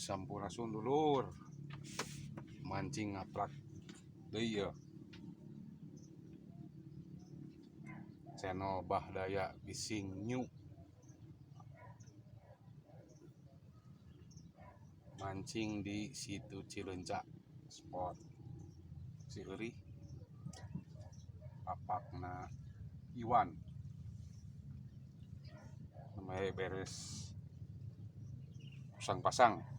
Sampurasun dulur. Mancing ngaplak deui yeuh. Channel Bahdaya Fishing New. Mancing di Situ Cileunca spot Siheurih apakna Iwan. Namanya beres pasang-pasang.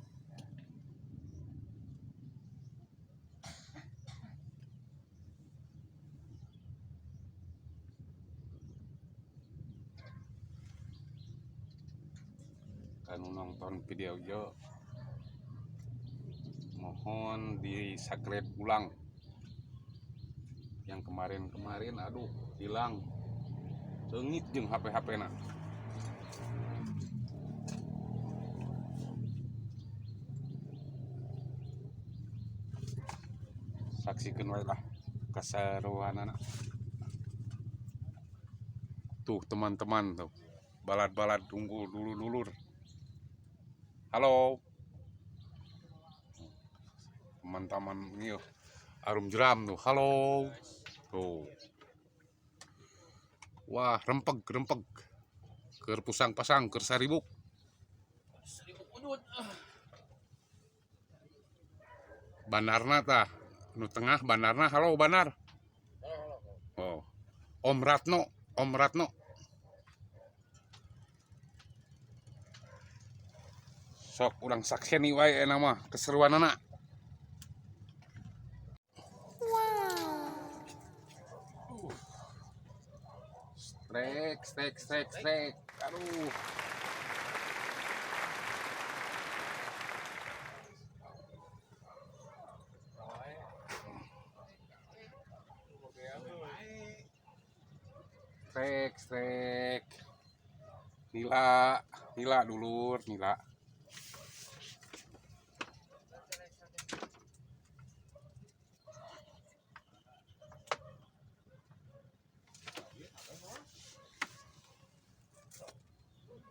Kanu nonton video ieu mohon di subscribe ulang. Yang kemarin-kemarin aduh hilang leungit jeung HP-HP na. Saksikan wae lah keseruanana. Tuh teman-teman tuh balad-balad tunggu dulu dulur. Halo teman-teman nih arum jeram tuh. Halo tuh. Wah, rempeg rempeg. Keur pusang-pasang keur saribuk. Banarna tah nu tengah banarna. Halo banar. Oh. Om Ratno, Om Ratno. Sok urang sakseni wae eta mah keseruanana. Wow. Strek, strek, strek, strek. Aduh. Strek, strek. Nila, nila dulur, nila.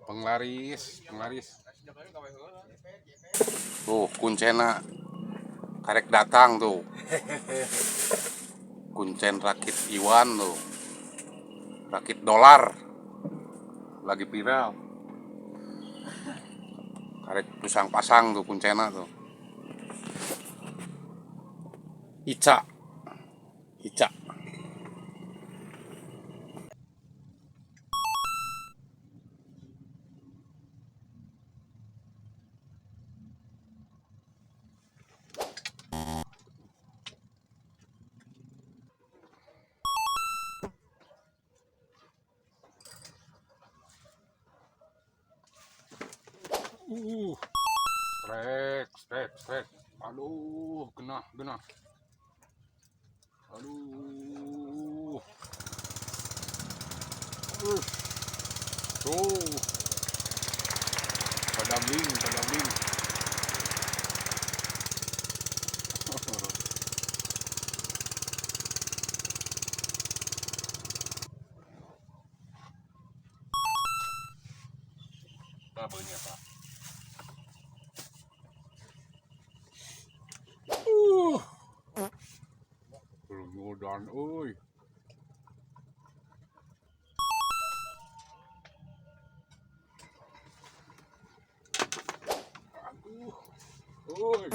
Penglaris, penglaris. Tuh kuncena karek datang tuh. Kuncen rakit Iwan tuh. Rakit dolar. Lagi viral. Karek pusang-pasang tuh kuncena tuh. Ica. Ica. Strek, strek, strek. Aduh, kena, kena. Aduh. Tuh. Padabling, padabling. Banyak, Pak. Belum euy. Aduh. Euy.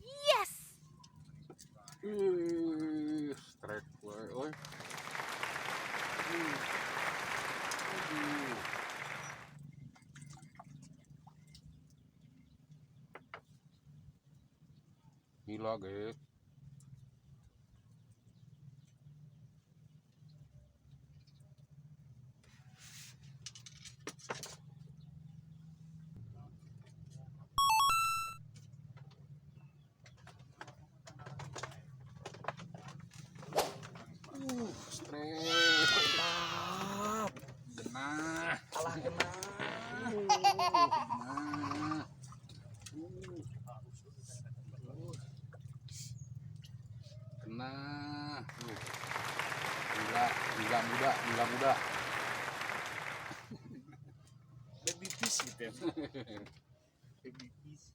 Yes. Strek wae euy. Gila guys. Gila muda, gila muda. Baby fish gitu ya. Baby fish.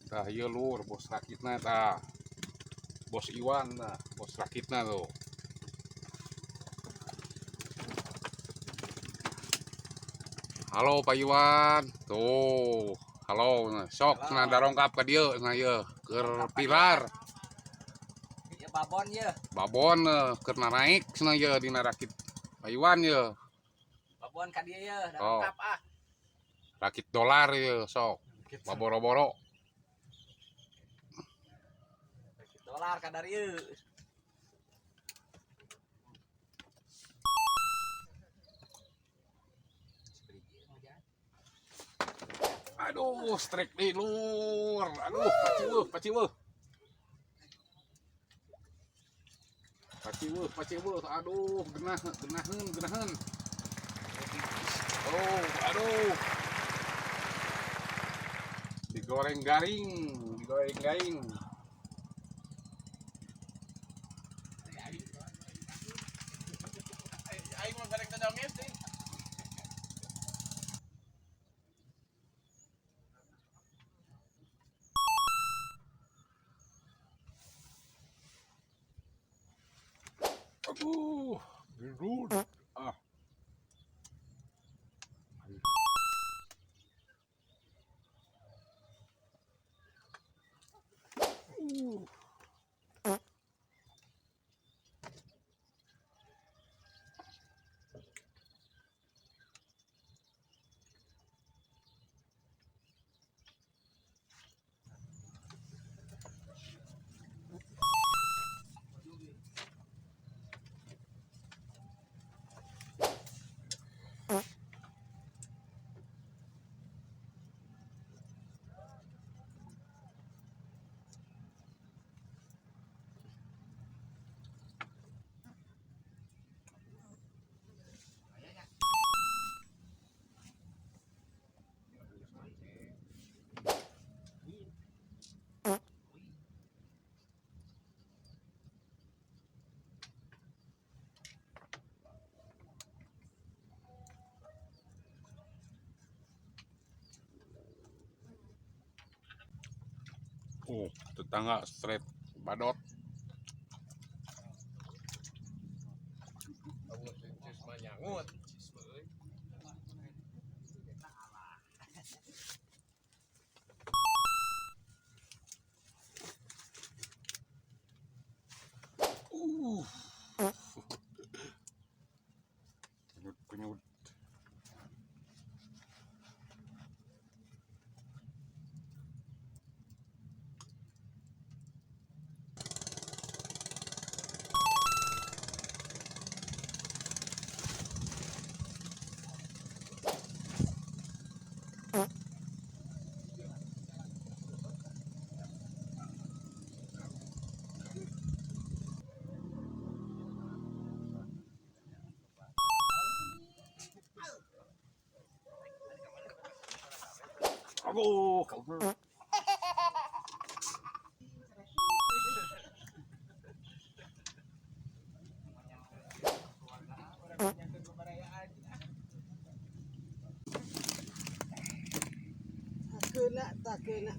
Tah ieu lur bos rakitna tah. Bos Iwan tah, bos rakitna tuh. Halo Pak Iwan. Tuh, halo. Sok nah darongkap ka dieu nah ieu keur pilar. Ya babon ya. Babon keur naik cenah ieu dina rakit Pak Iwan ieu. Babon ka dieu ya, Oh. darongkap ah. Rakit dolar ieu sok. Baboro-boro. Dolar kadar ieu. Aduh, strike deui lur. Aduh, paciweuh, paciweuh. Paciweuh, paciweuh. Aduh, genah, genaheun, genaheun. Oh, aduh. Digoreng garing, digoreng garing. Aing mah goreng tonyongis deh. Aduh, gendut. Ah. Oh, tetangga straight badot. Kunyut, kunyut. Aduh, Kena tak kena.